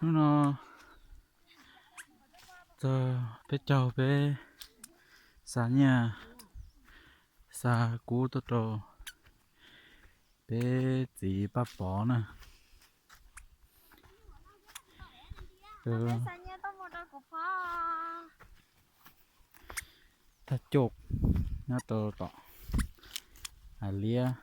Hnub no txog peb caug peb xa nyiaj xa kub tuaj rau peb txiv Paj Pov na. Tag caum nyob rau tom hav liab.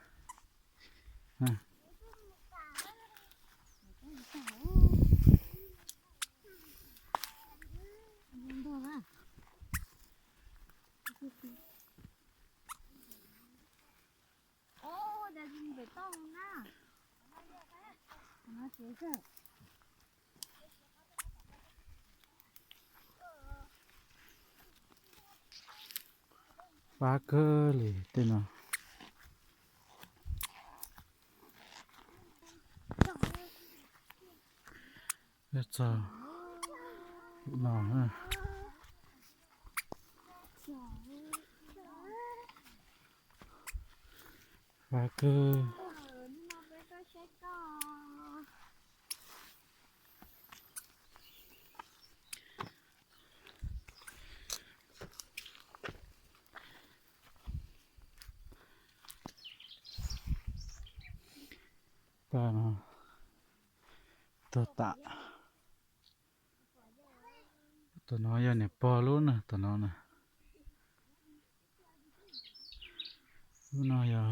Pab kawg li tej no. Txog no, pab kawg. Pab no tog tam. Tom no yog niam pog lub na, tom no na. Lub no yog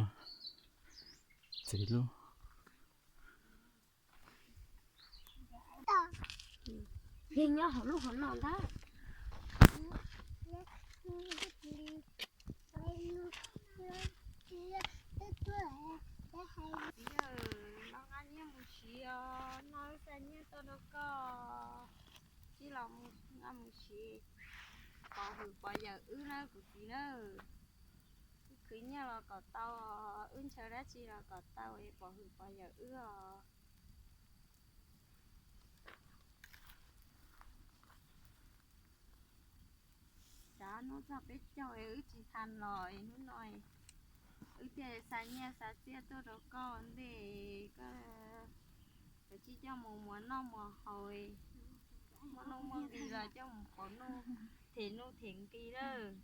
txiv lub. Yeej nyob hauv lub hauv no ntag. Txiv, los nqa nyiaj mus siv os, no wb xa nyiaj tuaj rau koj, tsij los nqa mus siv, pov hwm pov yawm wb na kuv txiv na. Wb khwv nyiaj los kom tau, wb ntshaw dab tsi los kom tau, pov hwm pov yawm wb os. Xav hnub txog peb caug wb tsis tau los, hnub no wb thiaj xa nyiaj xa txiaj tuaj rau koj ntej, koj tsij coj mus muas noj muas haus, muaj nuj muaj nqis los coj mus pauv nuj, them nuj them nqis lawm.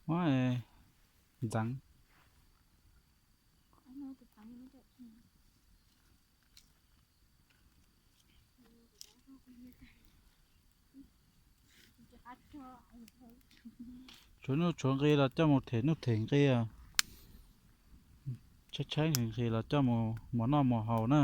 Ua ntxeev. Tshuav nuj tshuav nqi los coj mus them nuj them nqi, tshaib tshaib nqhis los coj mus muas noj muas haus na.